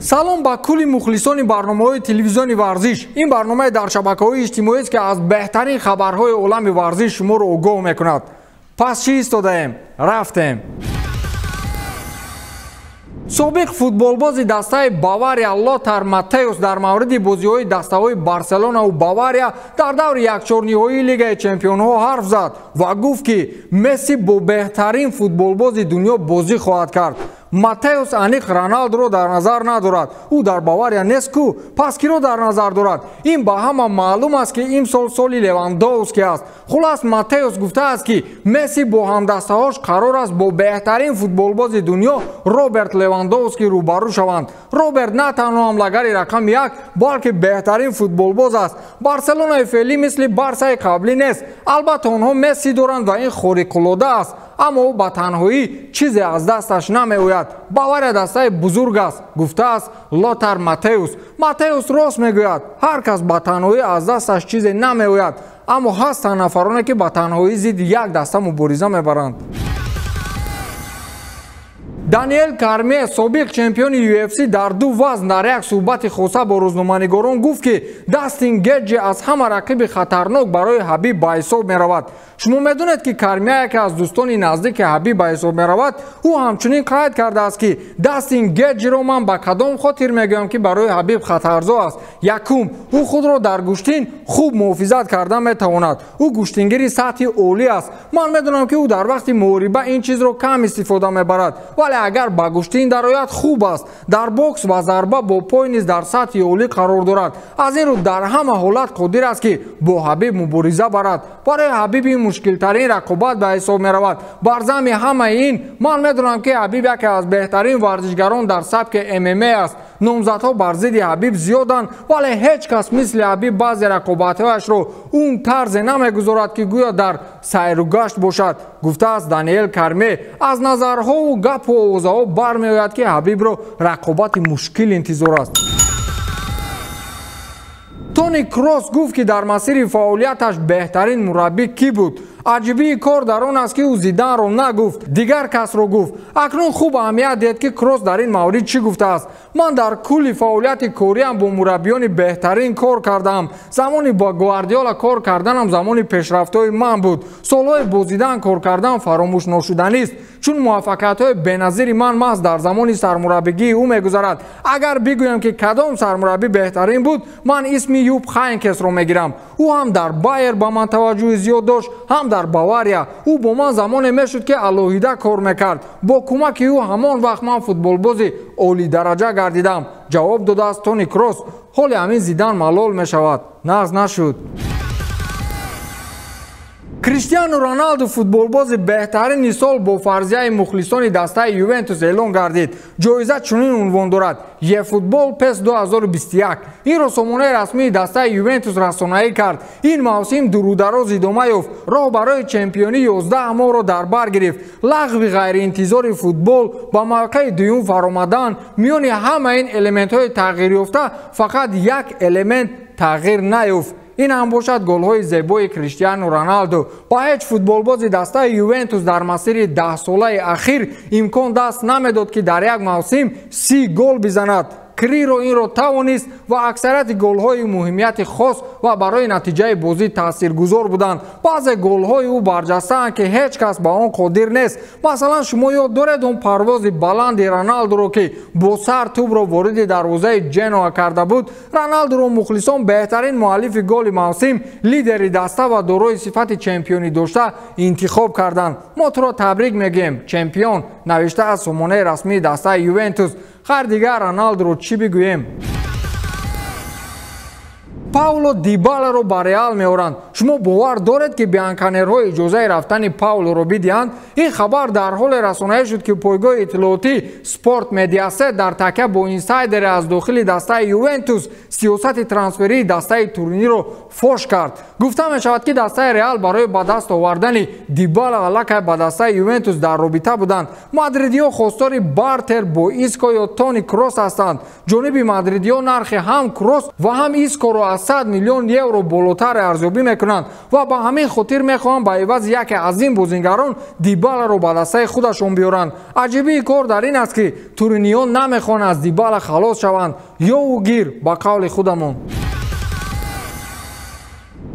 Салом ба кулли мухлисони барномаҳои телевизиони варзиш. Ин барномаи дар шабакаҳои иҷтимоист, ки аз беҳтарин хабарҳои олами варзиш шуморо огоҳ мекунад. Пас чӣ истодаем? Рафтем. Собиқ футболбози дастаи Бавария Лотар Маттеус дар мавриди бозиҳои дастаҳои Барселонаву Бавария дар даври якчорниҳоии Лигаи чемпионҳо ҳарф зад ва гуфт, ки Месси бо беҳтарин футболбози дунё бозӣ хоҳад кард. Маттеус аниқ Роналдуро дар назар надорад. Ӯ дар Бавария нест ку, пас киро дар назар дорад? Ин ба ҳама маълум аст, ки имсол соли Левандовски аст. Хулас, Маттеус гуфтааст, ки Месси бо ҳамдастаҳош қарор аст бо беҳтарин футболбози дунё Роберт Левандовски рӯбарӯ шаванд. Роберт на танҳо ҳамлагари рақами як, балки беҳтарин футболбоз аст. Барселонаи феълӣ мисли Барсаи қаблӣ нест. Албатта, онҳо Месси доранд ва ин хориқулода аст, аммо ӯ ба танҳоӣ чизе аз дасташ намеояд. Бавария дастаи бузург аст, гуфтааст Лотар Маттеус. Маттеус рост мегӯяд, ҳар кас ба танҳоӣ аз дасташ чизе намеояд, аммо ҳастанд нафароне, ки ба танҳоӣ зидди як даста мубориза мебаранд. Даниэл Карме, собиқ чемпиони UFC дар ду вазн, дар як суҳбати хоса бо рӯзноманигорон гуфт, ки Дастин Геджи аз ҳама рақиби хатарнок барои Ҳабиб ба ҳисоб меравад. Шумо медонед, ки Кармия яке аз дӯстони наздики Ҳабиб ба ҳисоб меравад. Ӯ ҳамчунин қайд кардааст, ки Дастин Геджиро ман ба кадом хотир мегӯям, ки барои Ҳабиб хатарзо аст. Якум, ӯ худро дар гӯштин хуб муҳофизат карда метавонад. Ӯ гӯштингири сатҳи олӣ аст. Ман медонам, ки ӯ дар вақти муҳориба ин чизро кам истифода мебарад, вале агар ба гӯштин дарояд, хуб аст. Дар бокс ва зарба бо пой низ дар сатҳи олӣ қарор дорад. Аз ин рӯ дар ҳама ҳолат қодир аст, ки бо Ҳабиб мубориза барад. Барои Ҳабиб ин мушкилтарин рақобат ба ҳисоб меравад. Бар замми ҳамаи ин ман медонам, ки Ҳабиб яке аз беҳтарин варзишгарон дар сабки ММА аст. Номзадҳо бар зидди Ҳабиб зиёданд, вале ҳеҷ кас мисли Ҳабиб баъзе рақобатҳояшро он тарзе намегузорад, ки гӯё дар сайру гашт бошад, гуфтааст Даниэл Карме. Аз назарҳову гапу овозаҳо бармеояд, ки Ҳабибро рақобати мушкил интизор аст. Тони Кросс гуфт, ки дар масири фаъолияташ беҳтарин мураббӣ кӣ буд. Аҷибии кор дар он аст, ки ӯ Зиданро нагуфт, дигар касро гуфт. Акнун хуб аҳамият диҳед, ки Кросс дар ин маврид чӣ гуфтааст. Ман дар кулли фаъолияти кориам бо мураббиёни беҳтарин кор кардаам. Замони бо Гвардиола кор карданам замони пешрафтҳои ман буд. Солҳои бо Зидан кор кардан фаромӯшношуданист, чун муваффақиятҳои беназири ман маҳз дар замони сармураббигии ӯ мегузарад. Агар бигӯям, ки кадом сармураббӣ беҳтарин буд, ман исми Юп Хайнкесро мегирам. Ӯ ҳам дар Байер ба ман таваҷҷӯҳи зиёд дошт, ҳам дар Бавария. Ӯ бо ман замоне мешуд, ки алоҳида кор мекард. Бо кӯмаки ӯ ҳамон вақт ман футболбози олидараҷа гардидам, ҷавоб додааст Тони Кросс. Ҳоли ҳамин Зидан малол мешавад, нағз нашуд. Криштиану Роналду футболбози беҳтарини сол бо фарзияи мухлисони дастаи Ювентус эълон гардид. Ҷоиза чунин унвон дорад: Ефутбол ПЕС 2021. Инро сомонаи расмии дастаи Ювентус расонаӣ кард. Ин мавсим дурудароз идома ёфт, роҳ барои чемпионӣ 11 моҳро дар бар гирифт. Лағви ғайриинтизори футбол, ба мавқеи дуюм фаромадан, миёни ҳама ин элементҳои тағйирёфта фақат як элемент тағйир наёфт. Ин ҳам бошад голҳои зебои Криштиану Роналду. Ба ҳеҷ футболбози дастаи Ювентус дар масири 10-солаи ахир имкон даст намедод, ки дар як мавсим 30 гол бизанад. Криро инро тавонист ва аксарияти голҳои муҳимияти хос ва барои натиҷаи бозӣ таъсиргузор буданд. Баъзе голҳои ӯ барҷастаанд, ки ҳеҷ кас ба он қодир нест. Масалан, шумо ёд доред он парвози баланди Роналдуро, ки бо сар тӯбро вориди дарвозаи Ҷеноа карда буд. Роналдуро мухлисон беҳтарин муаллифи голи мавсим, лидери даста ва дорои сифати чемпионӣ дошта интихоб карданд. Мо туро табрик мегӯем, чемпион, навишта аз сомонаи расмии дастаи Ювентус. Хайр, дигар Роналдуро чӣ бигӯем? Пауло Дибаларо ба Реал меоранд. Шумо бовар доред, ки бианканерҳо иҷозаи рафтани Паулоро бидиҳанд? Ин хабар дар ҳоле расонаӣ шуд, ки пойгоҳи иттилоотӣ Спорт Медиасет дар такя бо инсайдере аз дохили дастаи Ювентус сиёсати трансферии дастаи Туриниро фош кард. Гуфта мешавад, ки дастаи Реал барои ба даст овардани Дибала аллакай ба дастаи Ювентус дар робита буданд. Мадридиҳо хостори бартер бо Иско ё Тони Кросс ҳастанд. Ҷониби мадридиҳо нархи ҳам Кросс ва ҳам Искоро аз 100 миллион евро болотар арзёбӣ мекунанд ва ба ҳамин хотир мехоҳанд ба ивази яке аз ин бозингарон Дибаларо ба дастаи худашон биёранд. Аҷибии кор дар ин аст, ки туриниён намехоҳанд аз Дибала халос шаванд. Ёву гир, ба қавли худамон.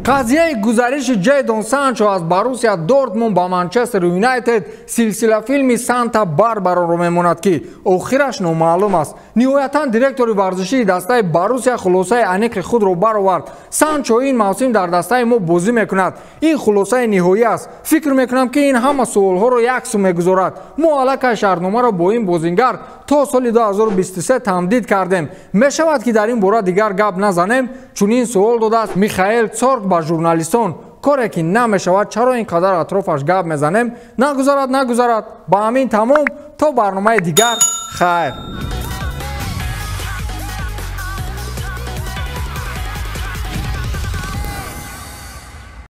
Қазияи гузариши Ҷейдон Санчо аз Боруссия Дортмунд ба Манчестер Юнайтед силсилафилми Санта Барбароро мемонад, ки охираш номаълум аст. Ниҳоятан директори варзишии дастаи Боруссия хулосаи аниқи худро баровард. Санчо ин мавсим дар дастаи мо бозӣ мекунад. Ин хулосаи ниҳоӣ аст. Фикр мекунам, ки ин ҳама суолҳоро яксу мегузорад. Мо аллакай шартномаро бо ин бозингар то соли 2023 тамдид кардем. Мешавад, ки дар ин бора дигар гап назанем? Чунин суол додааст Михаэл Цорг ба журналистон. Коре ки намешавад, чаро ин қадар атрофаш гап мезанем? Нагузарад, нагузарад. Ба ҳамин тамом, то барномаи дигар, хайр.